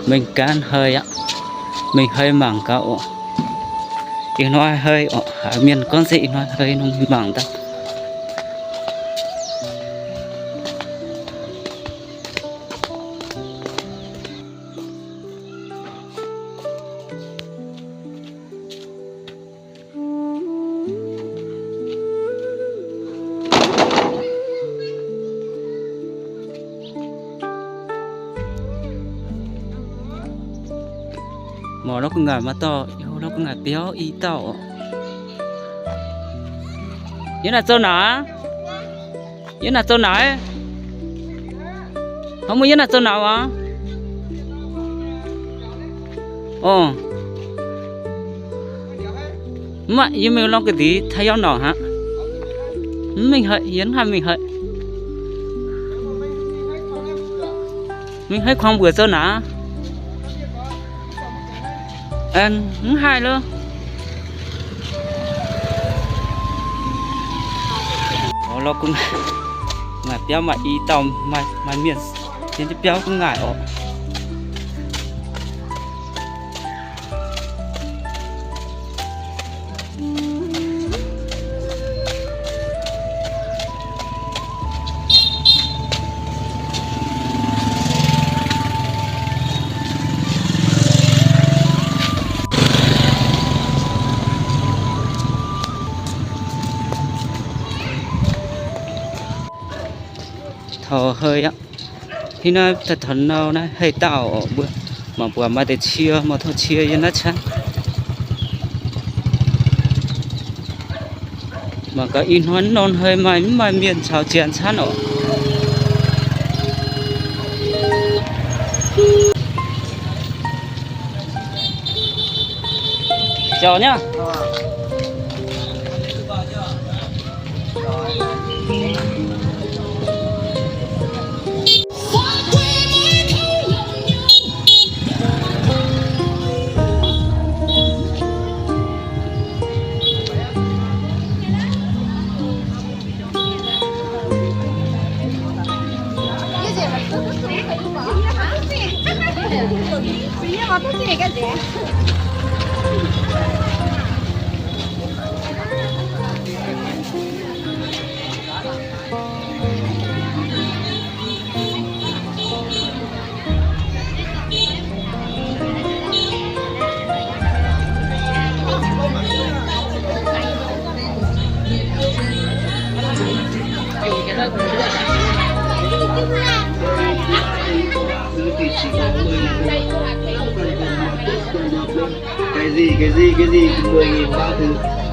Mingh ganh hei aqv. Mingh hei mangc gaax oc. Ih hnoi hei oc, mienh gorngv se ih hnoi hei nor mingh mangc daaih. Mangc lorqc, gu'nguaaic maaih dauh, lorqc, gu'nguaaic biauv i dauh oc. Yie naaic zoux naaic aqv. Yie naaic zoux naaic. Hnangv muoz yie naaic zoux naaic aqv. Orqc. Mv baac yie mingh lorqc ga'ndiev taux yiem naaic hnangv. Mv mingh haic, yie mv haih mingh haic. Mingh haiv kuangx mbuoqc zoux naaic. Mv haih loh. Lorqc, gu'nguaaic biauv maaih i dauh, maaih mienh zien jienv biauv gu'nguaaic oc. Taux hei aqv. Hnangv naaiv taux nau naaiv hei dauh oc, mbuo mangc buatc maaih deix cie, mangc taux cie yiem naaiv qaqv. Mangc gaax ih hnoi norm hei maaih mv maaih mienh caux janx camv oc. Jauv nyei. Cái gì, cái gì, cái gì cũng mười nghìn ba thứ.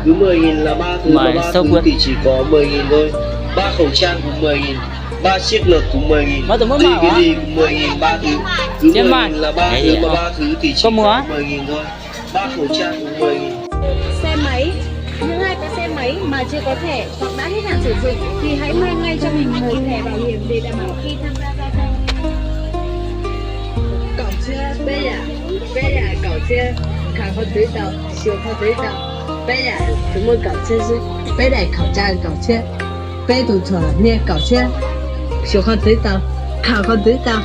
Cứ mười nghìn là ba thứ, mà ba thứ thì chỉ có mười nghìn thôi. Ba khẩu trang cũng mười nghìn, ba chiếc lược cũng mười nghìn, gì cái gì cũng mười nghìn ba thứ. Cứ mười nghìn là ba thứ, mà ba thứ thì chỉ có mười nghìn thôi. Ba khẩu trang cũng mười nghìn. Xe máy, những ai có xe máy mà chưa có thẻ hoặc đã hết hạn sử dụng thì hãy mua ngay cho mình một thẻ bảo hiểm để đảm bảo khi tham gia giao thông. Cậu chưa? Bé à? Bé à, cậu chưa? Khảo con giấy tàu, sửa con giấy tàu. Bé à, chúng mua cậu chưa chứ? Bé đẩy khẩu trang cậu chưa? Bé tụi thuở nghe cậu chưa? Sửa con giấy tàu, khảo con giấy tàu.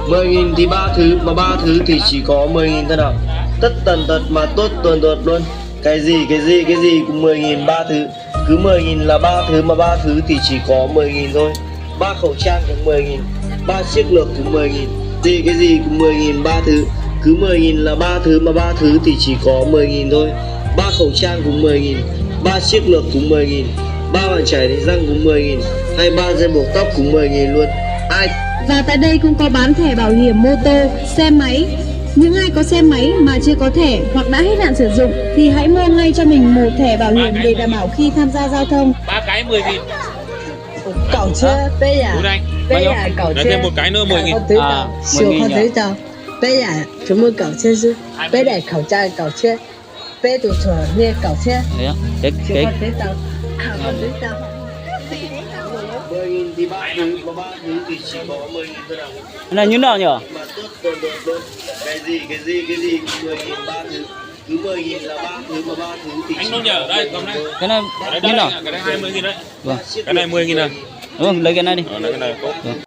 Mười nghìn thì ba thứ, mà ba thứ thì chỉ có mười nghìn thôi nào. Tất tần tật mà tốt tuần tuột luôn. Cái gì, cái gì, cái gì cũng mười nghìn ba thứ. Cứ mười nghìn là ba thứ, mà ba thứ thì chỉ có mười nghìn thôi. Ba khẩu trang cũng mười nghìn, ba chiếc lược cũng mười nghìn, gì cái gì cũng mười nghìn ba thứ. Cứ mười nghìn là ba thứ, mà ba thứ thì chỉ có mười nghìn thôi. Ba khẩu trang cũng mười nghìn, ba chiếc lược cũng mười nghìn, ba bàn chải đánh răng cũng mười nghìn, hay ba dây buộc tóc cũng mười nghìn luôn. Ai... Và tại đây cũng có bán thẻ bảo hiểm mô tô, xe máy. Những ai có xe máy mà chưa có thẻ hoặc đã hết hạn sử dụng thì hãy mua ngay cho mình một thẻ bảo hiểm để đảm bảo khi tham gia giao thông. Ba cái mười nghìn. Cậu chưa? Bé à? Bé à, cậu chưa? Thêm một cái nữa mười nghìn. Khảo con giấy tàu. Sửa con giấy tàu. Bé à, chúng mua cậu chưa chứ? Bé đẩy khẩu trang cậu chưa? Bé tụi thuở nghe cậu chưa? Sửa con giấy tàu. Khảo con giấy tàu. Mười nghìn thì ba thứ, mà ba thứ thì chỉ có mười nghìn thôi nào. Cái này như nào nhỉ? Mà tốt tuần tuột luôn. Cái gì, cái gì, cái gì cũng mười nghìn ba thứ. Cứ mười nghìn là ba thứ, mà ba thứ thì chỉ có mười nghìn thôi. Cái này như nào? Cái này hai mươi nghìn đấy. Vâng. Cái này mười nghìn à? Vâng, lấy cái này đi. Ờ, lấy cái này tốt. Vâng.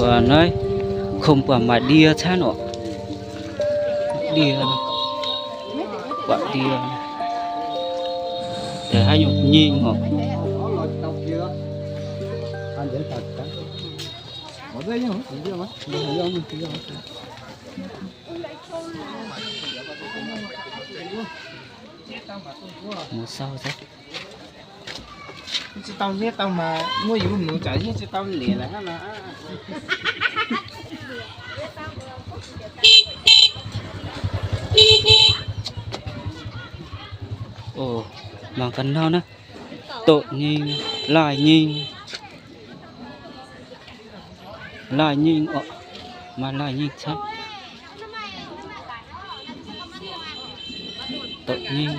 Buatc naaiv, kungx buatc maaih ndie camv oc. Ndie, buatc ndie. Deix haaix nyungc nyingh oc. Muoz-sau zaqv. Mv dau hniev dau maac, muoz-yunh muoz-zaaix hniev dau liec laic hnangv nor. Oc, mangc gaax nor naaiv, doqc nyei, laaih nyei. Laaih nyei oc, maaih laaih nyei camv. Doqc nyei.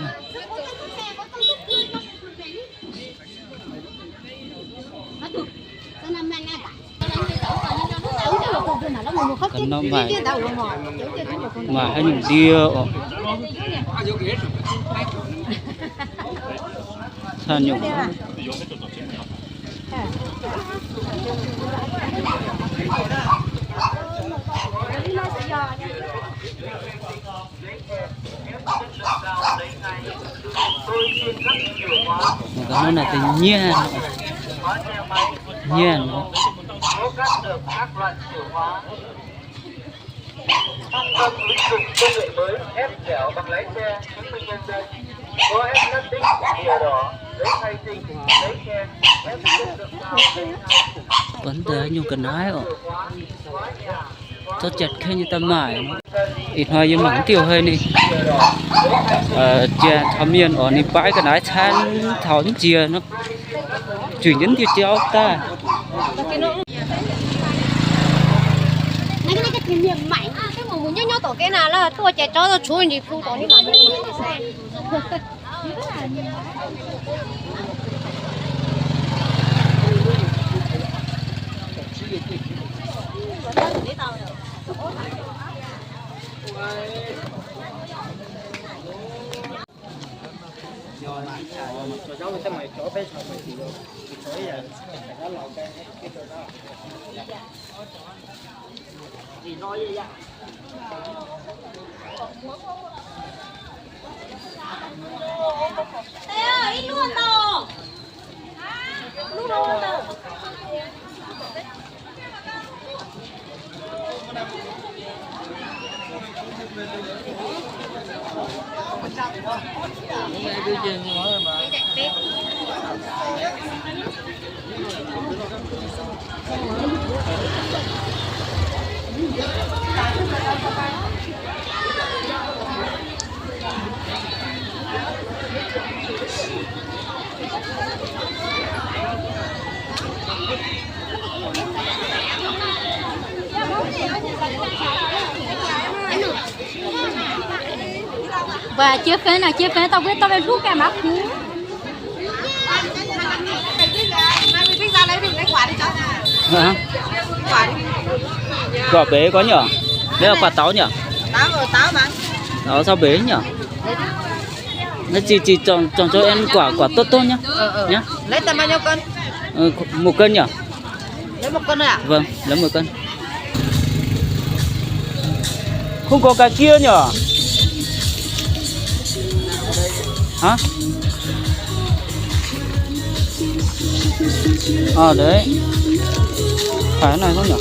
Ga'naaiv maaih, maaih haaix nyungc ndie oc. Haaix nyungc. Mangc gaax hnangv naaic deix nyienv, nyienv. Buatc deix nyungc ga'naaiv oc. Zorqv janx kengh nyei daaih maaic. Ih hnoi yie mangc diuh hei ninh, janx taux mienh oc, ninh baaix ga'naaiv camv taux njiec nor, juic jienv diuh jauv daaih. Mbuo jienv fenv naaic, jienv fenv dauh mbuo dorh mingh hlungv gaengh mangc kungx. Guaax mbeix gorngv nyei, mv guaax daux nyei. Daux caux mbeix nyei. Naaiv zinh zinh zorng zorng en guaax, guaax duqv duqv nyei. Một cân nhỉ? Vâng, lấy một cân. Không có cái kia nhỉ? Hả? À, đấy. Phải cái này không nhỉ?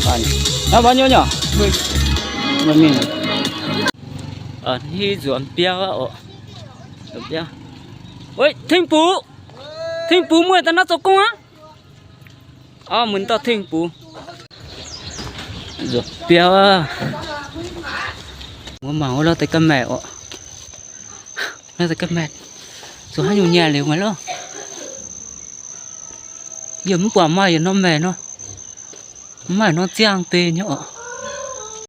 Phải nhỉ? Nó bao nhiêu nhỉ? Mười nghìn. Ờ, hi nzuonx biauv aqv oc. Nzuonx biauv. Ui, Tengx Bux! Tengx Bux, muoz-doic daaih naaiv zoux gong aqv. Orv, mbuo dauh Tengx Bux. Nzuonx biauv aqv. Mbuo mangc wuov lorh deix ga'maeqc oc. Lorh deix ga'maeqc. Zuqc haaix nyungc nyanc liuz meih lorh. Yie mv buatc maaih yietc norm maengc nor. Mv maaih norm ziangh deix nyei oc.